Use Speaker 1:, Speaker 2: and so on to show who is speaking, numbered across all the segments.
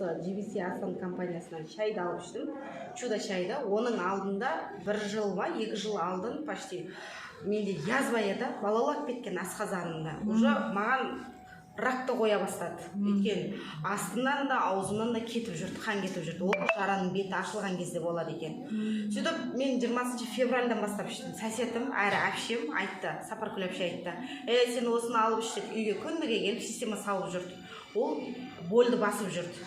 Speaker 1: Осы GBC Асан компаниясынан шайды алып іштім, чудо шайды. Оның алдында бір жыл ма, 2 жыл алдын почти менде язва еді, балалап кеткен асқазанымда. Уже маған ракты қоя бастады, өйткені астынан да, аузымнан да кетіп жүрді, қан кетіп жүрді. Ол жараның беті ашылған кезде болады екен. Сөйтіп мен 20 февральдан бастап іштім. Соседім әрі әпшем айтты, Сапаркүл әпше айтты: «Е, сен осыны алып іш», – деді. Үйге күніге келіп система салып жүрді, ол больді басып жүрді,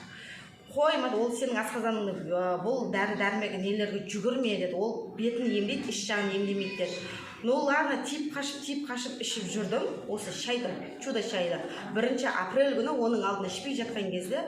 Speaker 1: қоймады. «Ол сенің асқазаныңды, бұл дәрі дәрмек нелерге жүгірме, – деді. – Ол бетін емдейді, іш жағын емдемейді», – деді. Ну ладно, тиіп қашып, тиіп қашып ішіп жүрдім осы шайды, чудо шайды. 1 апрель күні, оның алдында ішпей жатқан кезде,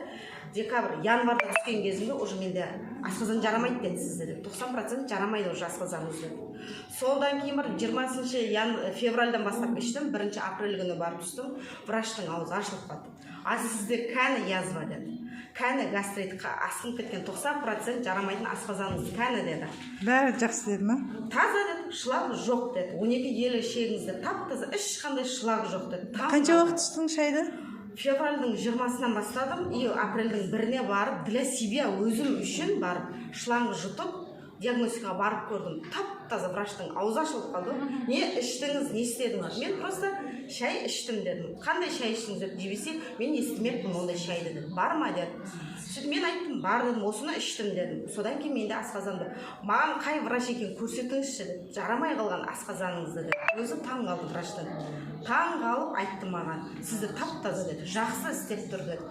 Speaker 1: декабрь, январьда түскен кезімде уже менде «асқазан жарамайды» деді сізде деп, 90% жарамайды уже асқазаныңыз деді. Содан кейін барып 20 февральдан бастап іштім. 1 апрель күні барып түстім, врачтың аузы ашылып қалды. «А сізде кәні язва?» – деді. «Кәні гастрит, асқынып кеткен, 90% жарамайтын асқазаныңыз кәні?» – деді.
Speaker 2: Бәрі жақсы деді ма?
Speaker 1: «Таза», – деді, «шлак жоқ», – деді. «12 елі ішегіңізде тап таза, ешқандай шлак жоқ», – деді. Таң
Speaker 2: Қанша
Speaker 1: қалдым.
Speaker 2: уақыт іштің шайды?
Speaker 1: Февральдың 20-сынан бастадым и апрельдің 1-іне барып, для себя, өзім үшін барып, шланг жұтып, диагностикаға барып көрдім, тап таза. Врачтың аузы ашылып қалды. «Не іштіңіз, не істедіңіз?» «Мен просто шай іштім», – дедім. «Қандай шай іштіңіз?» – деп. «GBC, мен естімеппін ондай шайды», – деді. «Бар ма?» – деді. Сөйтіп мен айттым: «Бар», – дедім, «осыны іштім», – дедім. Содан кейін менде асқазанды «Маған қай врач екенін көрсетіңізші», – деді, «жарамай қалған асқазаныңызды», – деді. Өзі таң қалды, врачтан таң қалып айтты маған: «Сізді тап таза», – деді, «жақсы істеп тұр», – деді.